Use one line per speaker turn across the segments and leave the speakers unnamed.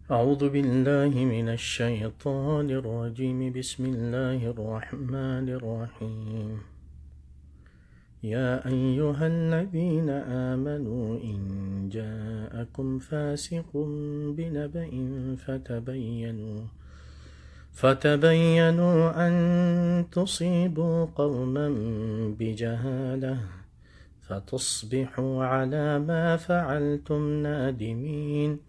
أعوذ بالله من الشيطان الرجيم. بسم الله الرحمن الرحيم. يا أيها الذين آمنوا إن جاءكم فاسق بنبأ فتبينوا أن تصيبوا قوما بجهالة فتصبحوا على ما فعلتم نادمين.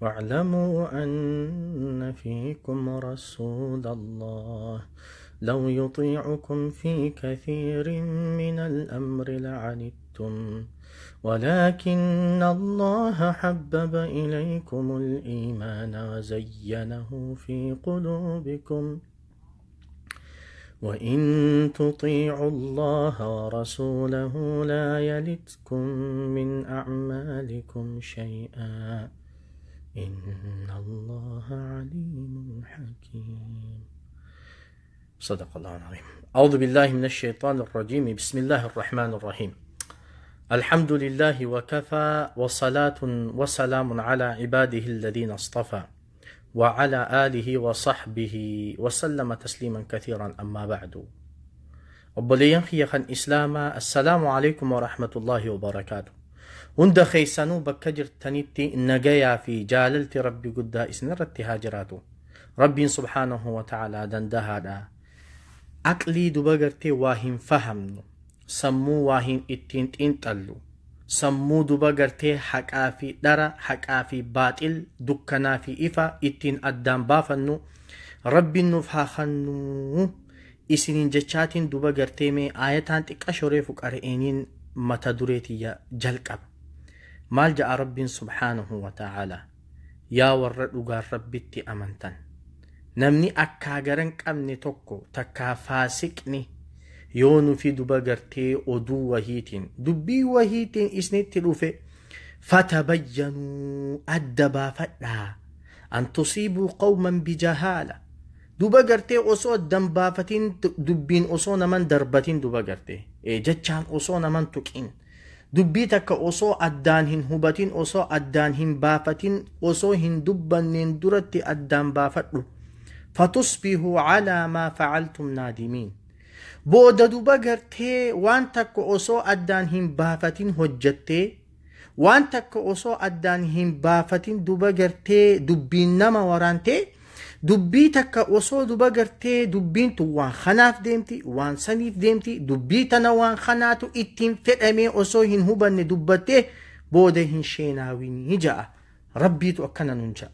واعلموا أن فيكم رسول الله لو يطيعكم في كثير من الأمر لعنتم ولكن الله حبب إليكم الإيمان وزينه في قلوبكم وإن تطيعوا الله ورسوله لا يلتكم من أعمالكم شيئا إن الله عليم حكيم. صدق الله العظيم. أعوذ بالله من الشيطان الرجيم. بسم الله الرحمن الرحيم. الحمد لله وكفى، وصلاة وسلام على عباده الذين اصطفى وعلى آله وصحبه وسلم تسليما كثيرا. أما بعد، obboleeyyan kiyya kan islaamaa, السلام عليكم ورحمة الله وبركاته. Hunda keessanuu bakka jirtanitti nagayaa fi jaalalti Rabbi guddaa isinirratti haa jiraatu. Rabbiin سبحانه وتعالى dandahaadha. Aqlii duba gartee waa hin fahamnu, sammuu waa hin ittiin xiinxallu, sammuu duba gartee haqaa fi dhara, haqaa fi baaxil, dukkanaa fi ifa ittiin addaan baafannu Rabbiin nuuf haa kennuu isiniin jechaatiin duba gartee mee aayataan xiqqa shoree fuqare'eeniin mata dureetiyya jalqaba. Maal ja'a Rabbiin سبحانه وتعالى? Yaa warra dhugaan Rabbitti amantan, namni akkaa garan qabne tokko takkaa faasiqni yoo nufi duba gartee oduu wahiitiin, dubbii wahiitiin isinitti dhufe, فتبينوا, adda baafadhaa, أن تصيبوا قوما بجهالة. Duba gartee osoo addan baafatiin, dubbiin osoo naman darbatiin, duba gartee jechaan osoo naman tuqin, dubbii takka osoo addaan hin hubatin, osoo addaan hin baafatin, osoo hin dubbanneen duratti addaan baafadhu. فتصبحوا على ما فعلتم نادمين. Booda duba gartee waan takka osoo addaan hin baafatin hojjattee, waan takka osoo addaan hin baafatin duba gartee dubbiin nama waraantee, dubbii takka osoo duba gartee dubbiin tun waan kanaaf deemti, waan saniif deemti, dubbii tana waan kanaatu ittiin fedhamee osoo hin hubanne dubbattee booda hin sheenaawinii ja'a. Rabbiitu akkana nun ja'a.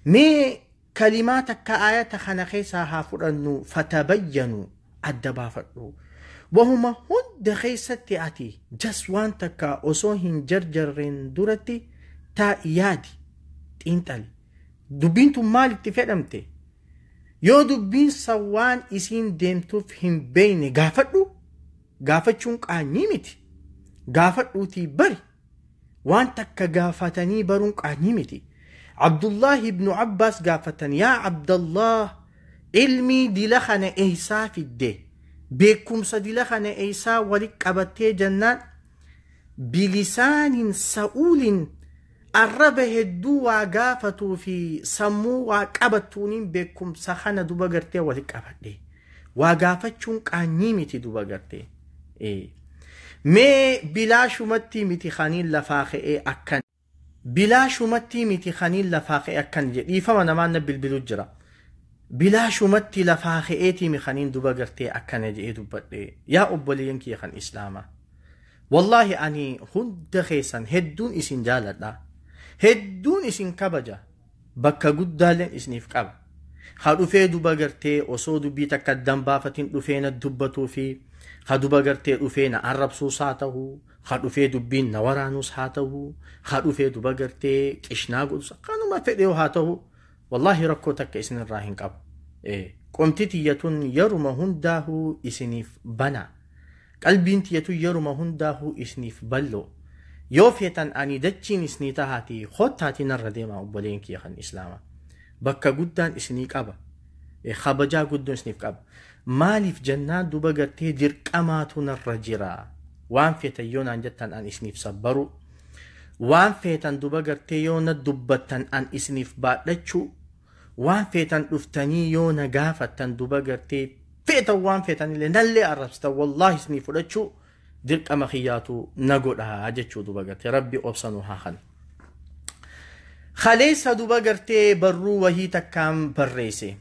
Mee kalimaa takka aayata kana keessaa haa fudhannu. فتبينوا, adda baafadhu. Wahuma hunda keessatti ati jas waan takka osoo hin jarjarreen duratti taa'i, yaadi, xiinxali. Dubbiin tun maalitti fedhamte? Yoo dubbiin san waan isiin deemtuuf hin beeyne gaafadhu. Gaafachuun qaanyii miti. Gaafadhuutii bari. Waan takka gaafatanii baruun qaanyii miti. Abdullah ibnu Abbaas gaafatan: "Yaa Abdallah, ilmii dila kana eeysaa fidde? Beekumsa dila kana eeysaa wali qabattee?" jennaan, "بلسان سؤول", arraba hedduu waa gaafatuu fi sammuu waa qabattuuniin beekumsa kana duba gartee wali qabadhe. Waa gaafachuun qaanyii miti duba gartee. Mee bilaashumatti miti kaniin lafaa ka'ee akkan, bilaashumatti miti kaniin lafaa ka'ee akkan jedhe. Dhiifama, namaan na bilbilu jira. Bilaashumatti lafaa ka'eetii kaniin duba gartee akkana jedhee dubbadhe. Yaa obboleeyyan kiyya kan islaamaa, wallaahi ani hunda keessan hedduun isin jaaladha, hedduun isin kabaja, bakka guddaalleen isiniif qaba. Ha dhufee duba gartee osoo dubbii takka addaan baafatin dhufee na dubbatuu fi ha duba gartee dhufee na arrabsuus haa ta'u, ha dhufee dubbiin na waraanuus haa ta'u, ha dhufee duba gartee qishnaa godhus, akkanuma fedhe haa ta'u, wallaahi rakkoo takka isinirraa hin qabu. Qomti tiyyatun yeruma hundaahuu isiniif bana. Qalbiin tiyyatun yeruma hundaahuu isiniif bal'oo. Yoo feetan ani dachiin isinii tahaati hottaati narra deema. Obboleen kiyya kan islaamaa, bakka guddaan isinii qaba, kabajaa guddoon isiniif qaba. Maaliif jennaan duba gartee dirqamaatu narra jira. Waan feetan yoo naan jettan an isiniif sabbaru. Waan feetan duba gartee yoo na dubbattan an isiniif baadhachuu, waan feetan dhuftanii yoo na gaafattan duba gartee feetan waan feetanillee nallee arrabsitan wallaahi isinii fudhachuu dirqama kiyyaatu na godhaa jechuu duba gartee rabbi obsanuu haa kan. Khaleessa duba gartee barruu wahii takkaan barreesse.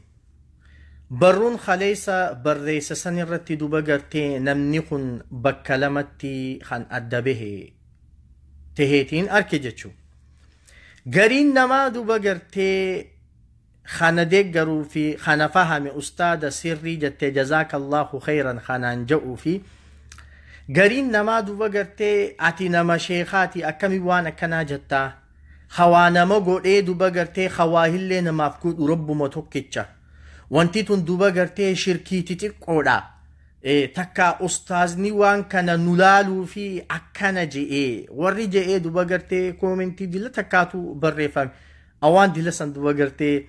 Barruun khaleessa barreesse san irratti duba gartee namni kun bakka lamatti kan adda bahe teheetiin arke jechuu. Gariin namaa duba gartee kana deeggaruu fi kana fahame ustaada sirrii jettee jazaakallahu khayran kanaan jedhuu fi gariin namaa duba gartee ati nama sheekaati akkamii waan akkanaa jettaa hawaa nama godhee duba gartee hawaa hillee namaaf godhu rabbuma tokkicha. Wanti tun duba gartee shirkii xixiqqoodha. Takka ustaazni waan kana nu laaluu fi akkana je'ee warri je'ee duba gartee koomentii dila takkaatu barreeffame. Awaan dila san duba gartee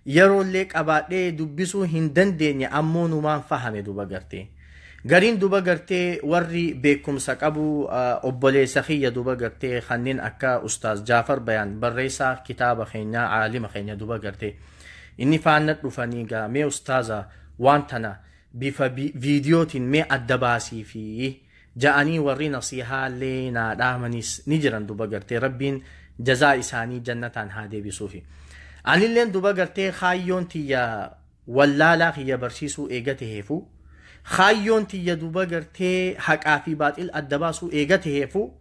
yeroollee qabaadhee dubbisuu hin dandeenye ammoo numaan fahame duba gartee. Gariin duba gartee warri beekumsa qabu obboleessa kiyya duba gartee kanneen akka ustaaz Jaafar Bayaan barreessaa kitaaba keenyaa caalima keenya duba gartee. Inni faana dhufanii gaa mee ustaaza waan tana bifa viidiyootiin mee adda baasii fi ja'anii warri nasiihaallee naa dhaamanis ni jiran duba gartee rabbiin jazaa isaanii jannataan haa deebisuufi. Anilleen duba gartee kaayyoon tiyya wallaalaa kiyya barsiisuu eega taheefu kaayyoon tiyya duba gartee haqaa fi baaxil adda baasuu eega taheefu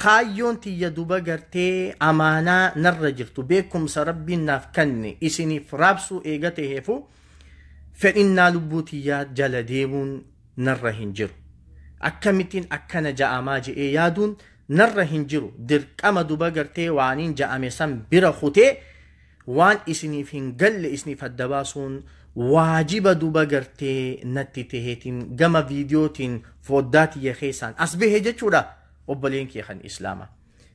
kaayyoon tiyya duba gartee amaanaa narra jirtu beekumsa rabbiin naaf kenne isiniif raabsuu eega taheefu fedhinnaa lubbuu tiyyaa jala deemuun narra hin jiru. Akkamittiin akkana ja'amaa je'ee yaaduun narra hin jiru. Dirqama duba gartee waaniin ja'ame san bira kutee waan isiniif hin galle isiniif adda baasuun waajiba duba gartee natti taheetiin gama viidiyootiin foddaa tiyya keessaan as bahe jechuudha obboleen kee kan islaama.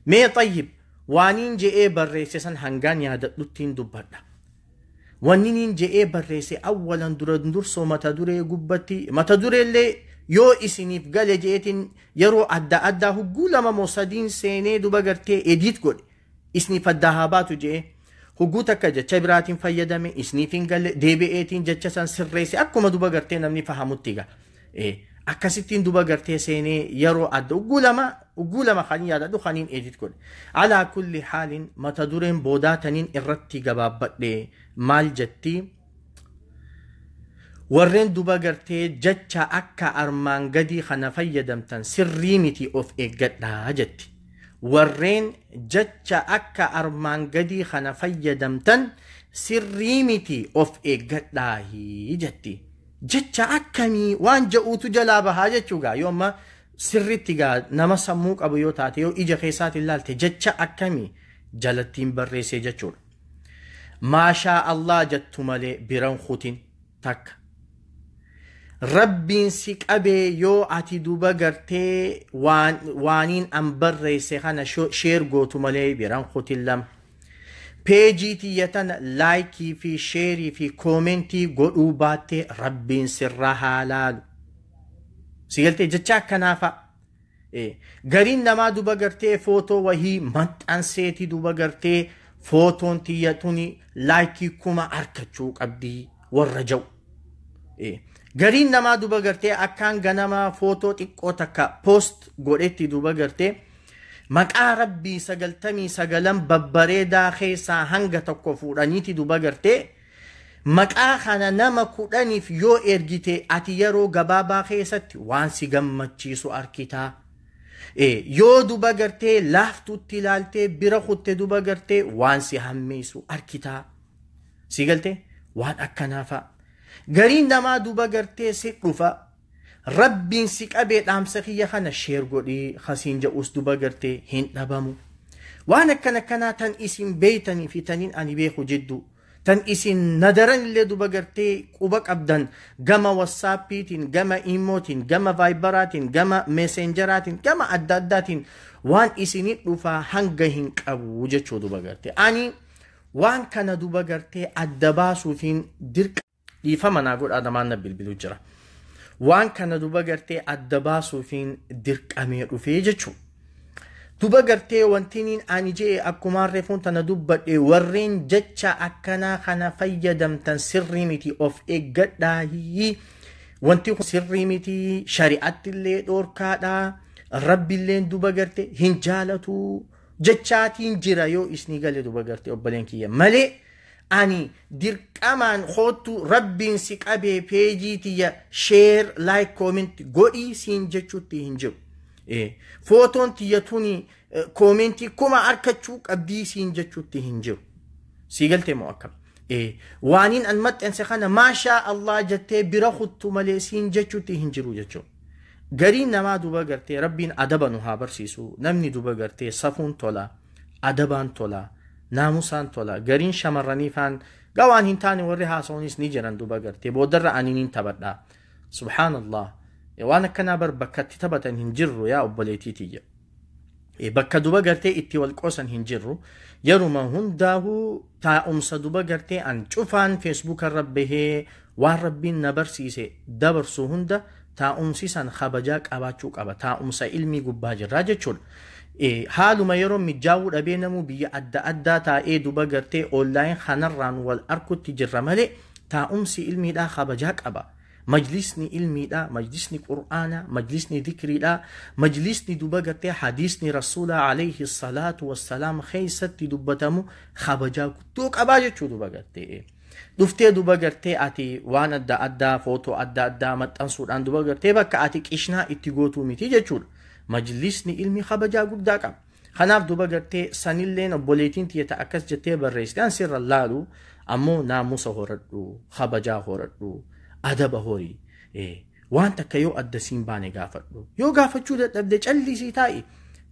Mee xayyib waaniin je'ee barreesse san hangaan yaadadhuttiin dubbadha. Wanni je'ee barreesse awwalan dura dursoo mata duree gubbatti mata dureellee yoo isiniif gale je'eetiin yeroo adda addaa hugguu lama moo sadiin seenee duba gartee ediit godhe isiniif addaa haa baatu je'ee hugguu takka jecha biraatiin fayyadame isiniif hin galle deebi'eetiin jecha san sirreesse akkuma duba gartee namni fahamutti gaa. Akkasittiin duba gartee seenee yeroo adda hugguu lama kan yaadadhu kaniin edit godhe. Alaa kulli haalin mata dureen boodaa taniin irratti gabaabbadhe maal jetti? Warreen duba gartee jecha akka armaan gadii kana fayyadamtan sirrii miti of eeggadhaa jetti. Warreen jecha akka armaan gadii kana fayyadamtan sirrii miti of eeggadhaahi jetti. Jecha akkamii waan ja'uutu jalaa bahaa jechuugaa yoo amma sirriitti gaa nama sammuu qabu yoo taate yoo ija keessaatiin ilaalte jecha akkamii jalattiin barreessee jechuudha. Maashaa Allah jettu malee biran kutin takka. Rabbiin si qabee yoo ati duba gartee waaniin an barreesse kana sheer gootu malee biran kutin lama. Peejii tiyya tana laayikii fi sheerii fi koomentii godhuu baattee rabbiin sirraa haa laalu. Si galtee jecha akkanaa fa'a. Gariin namaa duba gartee footoo wahii maxxanseetii duba gartee footoon tiyya tuni laayikii 1000 argachuu qabdii warra ja'u. Gariin namaa duba gartee akkaan ganamaa footoo xiqqoo takka poost godhetti duba gartee maqaa rabbii 99 babbareedaa keessaa hanga tokko fuudhaniiti duba gartee maqaa kana nama 10 yoo ergite ati yeroo gabaabaa keessatti waan si gammachiisu arkitaa. Yoo duba gartee laaftutti ilaaltee bira kutte duba gartee waan si hammeessu arkitaa. Si galtee waan akkanaa fa'a. Gariin namaa duba gartee si dhufa rabbiin si qabee dhaamsa kiyya kana sheer godhii hasiin ja'us duba gartee hin dhabamu. Waan akkana akkanaa tan isin beeytanii fi taniin ani beeku jidduu tan isin nadaran illee duba gartee quba qabdan gama wassaappiitiin gama iimootiin gama vaayibaraatiin gama meesenjaraatiin gama adda addaatiin waan isinii dhufaa hanga hin qabu jechuu duba gartee. Ani waan kana duba gartee adda baasuufiin dirqa dhiifama naa godhaa namaan na bilbiluu jira. Waan kana duba gartee adda baasuufiin dirqamee dhufee jechuu. Duba gartee wantiniin ani jee akkumaan reefuun tana dubbadhe warreen jecha akkanaa kana fayyadamtan sirrii miti of eeggadhaa. Wanti kun sirrii miti, shari'atti illee dhoorkaadha, rabbiilleen duba gartee hin jaalatu jechaatiin jira yoo isni gale duba gartee obboleen kiyya malee ani dirqamaan hoottu rabbiin si qabee peejii tiyya share like comment godhii siin jechuutti hin jiru. Footoon tiyya tuni koomentii kuma arkachuu qabdii siin jechuutti hin jiru. Sii galtee moo akkam? Waaniin an maxxanse kana maashaa Allah jettee bira kuttu malee siin jechuutti hin jiru jechuudha. Gariin namaa duba gartee rabbiin adaba nu haa barsiisu. Namni duba gartee safuun tola, adabaan tola, naamusaan tola. Gariin shamarranii faan gawaan hin taane warri haasa'uunis ni jiran duba gartee boodarra ani niin taphadha. Subhaanallah. Waan akkanaa bar bakka itti taphatan hin jirru yaa obboleettii tiyya. Bakka duba gartee itti wal qoosan hin jirru. Yeruma hundaa'uu taa'umsa duba gartee an cufaan feesbuuka irra bahee waan rabbiin na barsiise dabarsu hunda taa'umsi san kabajaa qabaachuu qaba. Taa'umsa ilmii gubbaa jirraa jechuudha. Haaluma yeroo mijaa'uu dhabee namuu biyya adda addaa taa'ee duba gartee onlaayin kanarraan wal arkutti jirra malee taa'umsi ilmiidhaa kabajaa qaba. Majlisni ilmiidha, majlisni qur'aana, majlisni dhikriidha, majlisni duba gartee hadiisni rasuula alayhi salaatu wassalaam keessatti dubbatamu kabajaa guddoo qabaa jechuu duba gartee. Dhuftee duba gartee ati waan adda addaa footoo adda addaa maxxansuudhaan duba gartee bakka ati qishnaa itti gootuu miti jechuudha. Majlisni ilmi kabajaa guddaa qaba. Kanaaf duba gartee sanilleen obboleettiin tiyyata akkas jettee barreessite an sirra laalu ammoo naamusa horadhu, kabajaa horadhu, adaba horii. Waan takka yoo adda siin baane gaafadhu. Yoo gaafachuu dadhabde callisii taa'i.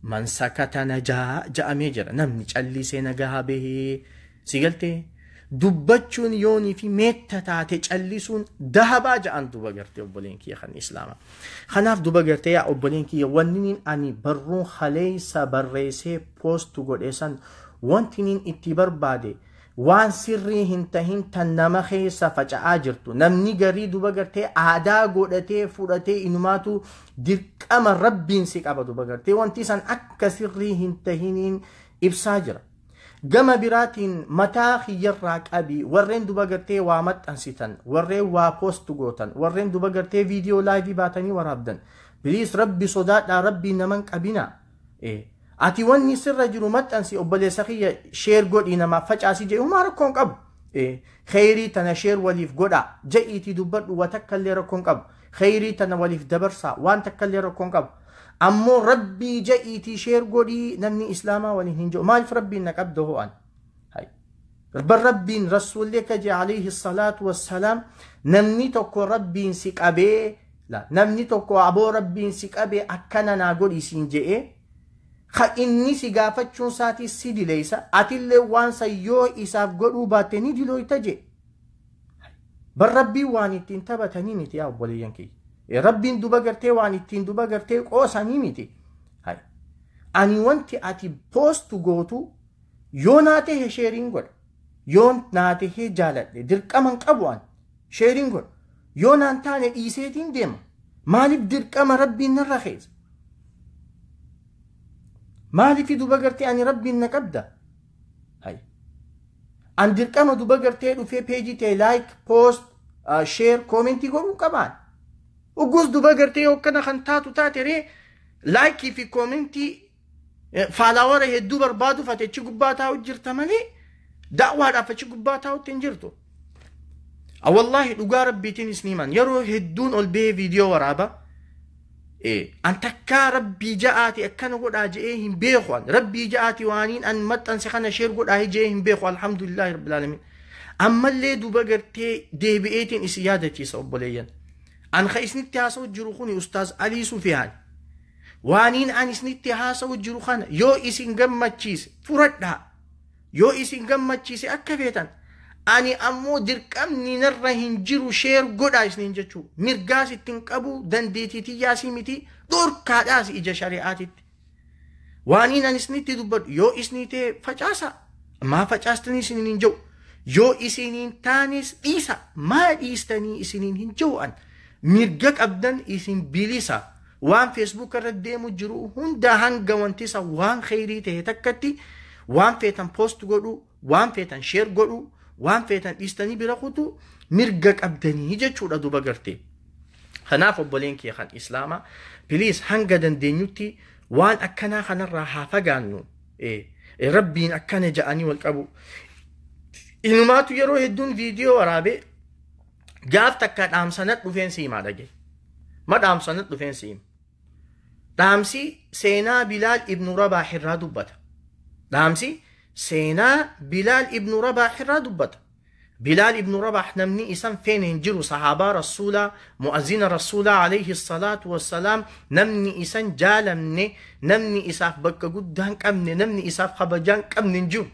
Man sakata najaa ja'amee jira. Namni callisee nagaa bahee si galtee dubbachuun yoonii fi meetta taate callisuun dahabaa ja'an duba gartee obboleen kiyya kan islaamaa. Kanaaf duba gartee yaa obboleen kiyya wanni ani barruun haleessa barreessee poostu godhe san wanti niin itti barbaade waan sirrii hin tahin tan nama keessa faca'aa jirtu. Namni garii duba gartee aadaa godhatee fudhatee inumaatu dirqama rabbiin si qaba duba gartee wanti san akka sirrii hin tahiniin ibsaa jira. Gama biraatiin mataa kiyyarraa qabi warreen duba gartee waa maxxansitan, warreen waa poostu gootan, warreen duba gartee viidiyoo laayivii baatanii waraabdan. Biliis rabbi sodaadhaa rabbii naman qabina. Ati wanni sirra jiru maxxansi obboleessa kiyya sheer godhii namaaf facaasii jedhu homaa rakkoon qabu. Kheyrii tana sheer waliif godhaa ja'iitii dubbadhu waa takka illee rakkoon qabu. Kheyrii tana waliif dabarsaa waan takka illee rakkoon qabu. Ammoo rabbii ja'iitii sheer godhii namni islaamaa waliin hin jiru. Maaliif rabbiin na qabda ho'an? Bar rabbiin rasuullee kaje alayhi salaatu wassalaam namni tokko rabbiin si qabee namni tokko aboo rabbiin si qabee akkana naa godhi siin je'ee ka inni si gaafachuun isaatii si dileessa atillee waan san yoo isaaf godhuu baatte ni dilooyta jee. Bar rabbiin waan ittiin taphatanii miti yaa obboleeyyan kiyya. Rabbiin duba gartee waan ittiin duba gartee qoosanii miti. Ani wanti ati poostu gootu yoo naa tahe sheeriin godha. Yoo naa tahe jaaladhe dirqama hin qabu ani sheeriin godha. Yoo naan taane dhiiseetiin deema. Maaliif dirqama rabbiin narra keessa? Maaliif duba gartee ani rabbiin na qabda? An dirqama duba gartee dhufee peejii ta'e like, post, share, koomentii godhuu qabaan. Ugus duba gartee hokkana kan taatu taate ree laayikii fi koomentii faalaawara hedduu barbaaduuf ati achi gubbaa taa'u jirta malee da'waadhaaf achi gubbaa taa'utti hin jirtu. Wallaahi dhugaa rabbiitiin isin himan yeroo hedduun ol bahee viidiyoo waraaba. An takkaa rabbii ja'aati akkana godhaa je'ee hin beeku an rabbii ja'aati waaniin an maxxanse kana sheer godhaa je'ee hin beeku alhamdulillahi rabbil alamin. Ammallee duba gartee deebi'eetiin isin yaadachiisa obboleeyyan. An ka isinitti haasa'u jiru kuni Ustaaz Alii Sufiyaan. Waaniin an isinitti haasa'u jiru kana yoo isin gammachiise furadhaa. Yoo isin gammachiise akka feetan. Ani ammoo dirqamni narra hin jiru sheer godhaa isiniin jechuu. Mirgaas ittiin qabu dandeettii tiyyaasii miti dhorkaadhaas ija shari'aatitti. Waaniin an isinitti dubbadhu yoo isinii ta'e facaasa. Maa facaastanii isiniin hin jiru. Yoo isiniin taanes dhiisa. Maa dhiistanii isiniin hin jiru an. Mirga qabdan isin bilisa. Waan Facebook irra deemu jiru hunda hanga wanti isa waan kheyrii ta'e takkatti waan feetan post godhu, waan feetan share godhu, waan feetan dhiistanii bira kutu mirga qabdanii jechuudha duba gartee. Kanaaf obboleen kee kan Islaamaa, please, hanga dandeenyutti waan akkanaa kanarraa haa fagaannu. Rabbiin akkana ja'anii wal qabu. Inumaatu yeroo hedduun viidiyoo waraabee gaaf takka dhaamsanat dhufeen siimaa dhage. Ma dhaamsanat dhufeen siima. Dhaamsi seenaa Bilaal ibnu Rabaah irraa dubbata. Dhaamsi seenaa Bilaal ibnu Rabaah irraa dubbata. Bilaal ibnu Rabaah namni isan feene hin jiru. Sahaabaa Rasuulaa, mu'azzina Rasuulaa alayhi salaatu wassalaam, namni isan jaalamne, namni isaaf bakka guddaa hin qabne, namni isaaf kabajaa hin qabne hin jiru.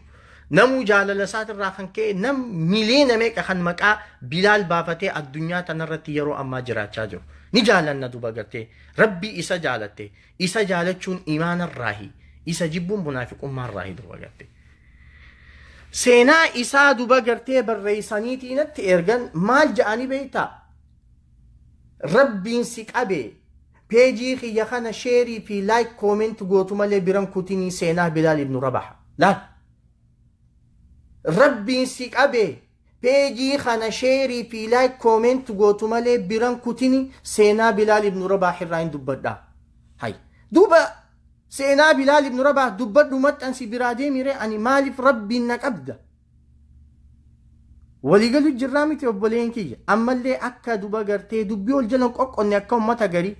Namuu jaalala isaatirraa kan ka'e nam miliyoona meeqa kan maqaa Bilaal baafatee addunyaa tanarratti yeroo ammaa jiraachaa jiru. Ni jaalanna duba gartee. Rabbii isa jaalatte. Isa jaalachuun imaanarraahi. Isa jibbuun munaafiqummaarraahi duba gartee. Seenaa isaa duba gartee barreessaniitii natti ergan. Maal ja'anii beektaa? Rabbiin si qabe, peejii kiyya kana share fi like, comment gootu malee biran kutinii seenaa Bilaal ibnu Rabaah. Laal. Rabbiin si qabe, peejii kana share fi like, comment gootu malee biran kutini, seenaa Bilaal ibnu Rabaah irraa hin dubbadha. Hay. Duuba seenaa Bilaal ibnu Rabaah dubbadhu, maxxansi, biraa deemiree, ani maaliif Rabbiin na qabda? Waliigalu jirraa miti obboleen kiyya? Ammallee akka duba gartee dubbii ol jalan qoqqonne akka ummata garii.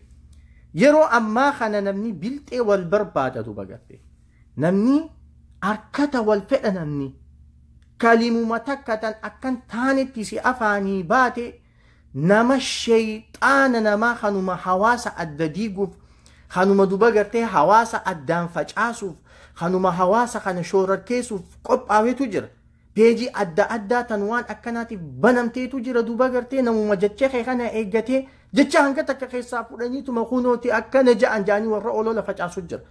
Yeroo ammaa kana namni bilxee wal barbaada duba gartee. Namni harkata wal fedha. Namni kalimuma takka tan akkan taanetti si afaanii baate, nama sheeyxaana namaa kanuma hawaasa adda diiguuf, kanuma duba gartee hawaasa addaan facaasuuf, kanuma hawaasa kana shoorarkeessuuf qophaa'etu jira. Peejii adda addaa tan waan akkanaatiif banamteetu jira duba gartee. Namuma jecha kee kana eeggatee jecha hanga takka keessaa fudhaniituma kunooti akkana ja'an ja'anii warra olola facaasu jira.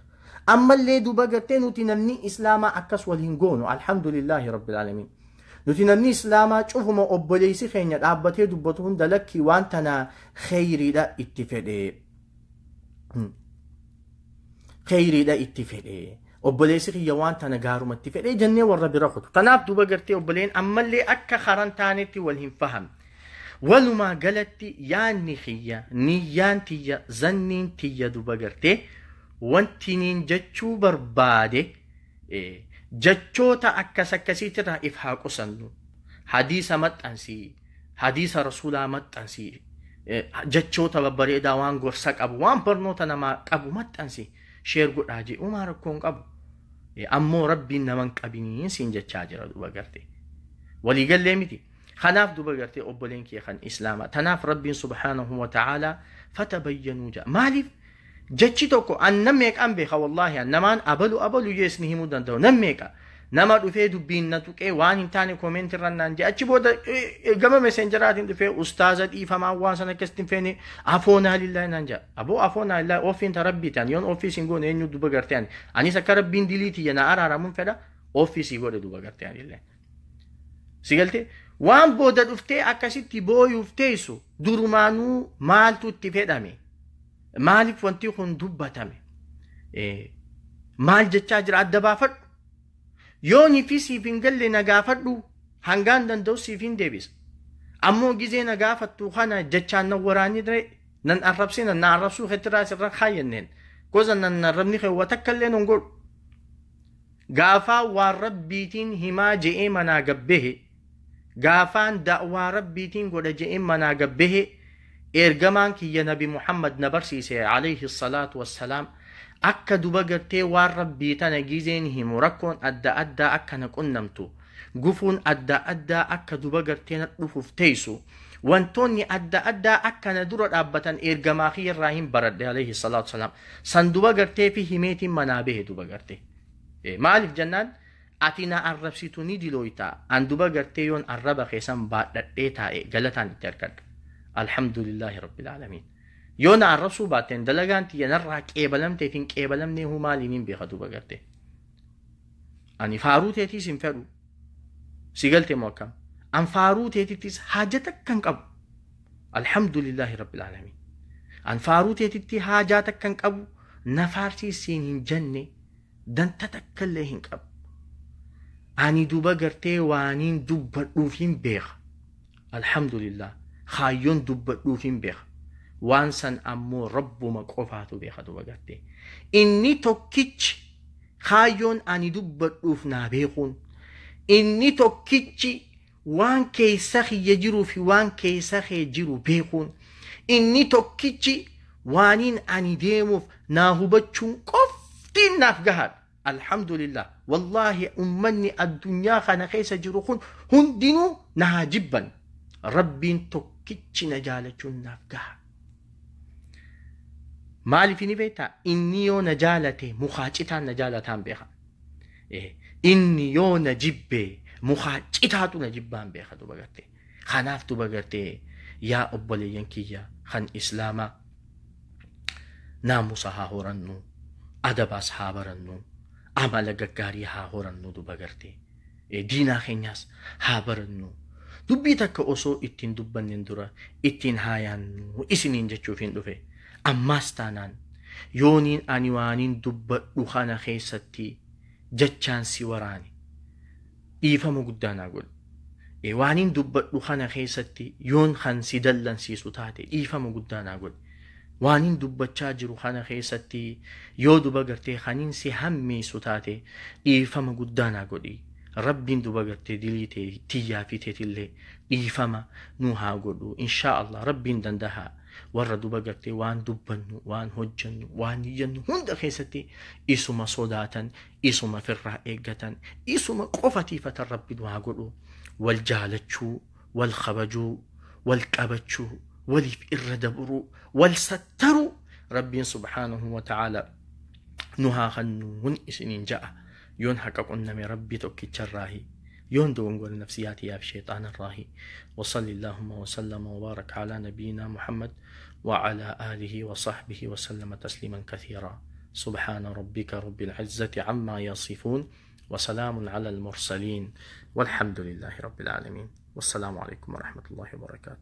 Ammallee duba gartee nuti namni Islaamaa akkas waliin goonu, alhamdulillaahi rabbil aalamiin. Nuti namni Islaamaa cufuma obboleessi keenya dhaabbatee dubbatu hunda lakkii, waan tana kheyriidha itti fedhee. Kheyriidha itti fedhee. Obboleessi kiyya waan tana gaarumatti fedhee jennee warra bira kutu. Tanaaf duba gartee obboleen ammallee akka karan taanetti wal hin fahamne. Walumaa galatti yaanni kiyya, niyyaan tiyya, zanniin tiyya duba gartee wanti niin jechuu barbaade, jechoota akkas akkasiitirraa if haa qusannu. Hadiisa maxxansii, hadiisa Rasuulaa maxxansii, jechoota babbareedaa, waan gorsa qabu, waan barnoota namaa qabu maxxansi, share godhaa jee uumaa rakkoon qabu. Ammoo Rabbiin naman qabiniin siin jechaa jira duba gartee. Waliigallee miti? Kanaaf duba gartee obboleen kee kan Islaamaa. Tanaaf Rabbiin subhaanahu wa ta'aalaa fatabayyanuu ja'a. Maaliif? Jechi tokko an nam meeqaan beeka, wallaahi, an namaan abalu abalu jees ni himuu danda'u. Nam meeqa nama dhufee dubbiin na tuqee waan hin taane comment irra naan jee, achi booda gama Messengeraatiin dhufee ustaaza dhiifamaa, waan sana akkasitti hin feene, afoonaa lillaahi naan jaa. Aboo, afoonaa lillaahi, ofiin ta Rabbii ta'an yoon ofiis hin goone eenyu duba gartee? Ani anis akka Rabbiin dilii tiyya na araaramuun fedha, ofiisii godhe duba gartee ani illee. Si galtee? Waan booda dhuftee akkasitti booyuuf teessu durumaanuu maaltu itti fedhame? Maaliif wanti kun dubbatame? Maal jechaa jira adda baafadhu. Yoonii fi siif hin galle na gaafadhu, hangaan danda'u siif hin deebisa. Ammoo gizee na gaafattu kana jechaan na waraanii dire nan arrabsina, na arrabsuu keetirraa sirra kaayyanneen. Gosa nan arrabni kee takka illee nun godhu. Gaafaa waan Rabbiitiin himaa je'ee manaa gabbehe, gaafaan da'waa Rabbiitiin godha je'ee manaa gabbehe, ergamaan kiyya Nabi Muhammad na barsiise alayhi salaatu wassalaam akka duba gartee waan Rabbii tana gizeen himu rakkoon adda addaa akka na qunnamtu, gufuun adda addaa akka duba gartee na dhufuuf teessu, wantoonni adda addaa akka na dura dhaabbatan ergamaa kiyya irraa hin baradhe alayhi salaatu wassalaam. San duba gartee fi himeetiin manaa bahe duba gartee. Maaliif jennaan, ati na arrabsitu ni dilooyta, an duba gartee yoon arraba keessan baadhadhee taa'e galataan itti argadha, alhamdulillaahi rabbil aalamiin. Yoo na arrabsuu baatteen dalagaan tiyya narraa qeebalamteef hin qeebalamnee huu maaliin hin beeka duba gartee? Ani faaruu teetiis hin fedhu. Si galte moo akkam? An faaruu teetittis haaja takka hin qabu, alhamdulillaahi rabbil aalamiin. An faaruu teetitti haajaa takka hin qabu, na faarsiisiin hin jenne, danta takka illee hin qabu. Ani duba gartee waaniin dubbadhuuf hin beeka. Alhamdulillah, kaayyoon dubbadhuuf hin beeka. Waan san ammoo Rabbuma qofaatu beeka duba gartee. Inni tokkichi kaayyoon ani dubbadhuuf naa beekuun, inni tokkichi waan keessa kiyya jiruu fi waan keessa kee jiru beekuun, inni tokkichi waaniin ani deemuuf naa hubachuun qoftiin naaf gahaadha. Alhamdulillah, wallaahi ummanni addunyaa kana keessa jiru kun hundinuu naa jibban. Rabbiin tokkichi na jaalachuun naaf gaha. Maaliif ni beektaa? Inni yoo na jaalate mukaa citaan na jaalataan beeka. Inni yoo na jibbe mukaa citaatu na jibbaan beeka duba gartee. Kanaaf duba gartee yaa obboleeyyan kiyya kan Islaamaa, naamusa haa horannu, adabaas haa barannu, amala gaggaarii haa horannu duba gartee. Diinaa keenyaas haa barannu. Dubbii takka osoo ittiin dubbanneen dura ittiin haa yaannu isiniin jechuuf hin dhufe. Ammaas taanaan yooniin ani waaniin dubbadhu kana keessatti jechaan si waraane, dhiifama guddaa naa godhu. Waaniin dubbadhu kana keessatti yoon kan si dallansiisu taate, dhiifama guddaa naa godhu. Waaniin dubbachaa jiru kana keessatti yoo duba gartee kaniin si hammeessu taate, dhiifama guddaa naa godhi. Rabbiin duba gartee dilii tiyyaa fi teetillee dhiifama nu haa godhu. Inshaa Allah, Rabbiin danda'a. Warra duba gartee waan dubbannu, waan hojjannu, waan niyyannu hunda keessatti isuma sodaatan, isuma firraa eeggatan, isuma qofatiifatan Rabbi nu haa godhu. Wal jaalachuu, wal kabajuu, wal qabachuu, waliif irra dabruu, wal sattaruu Rabbiin subhaanahu wa ta'aala nu haa kennuun isiniin ja'a. Yoon haqa qunname Rabbii tokkicharraahi, yoon dogongore nafsiyaati yaaf sheexaanarraahi. وصلي اللهم وسلم وبارك على نبينا محمد وعلى آله وصحبه وسلم تسليما كثيرا. سبحان ربك رب العزة عما يصفون، وسلام على المرسلين، والحمد لله رب العالمين، والسلام عليكم ورحمة الله وبركاته.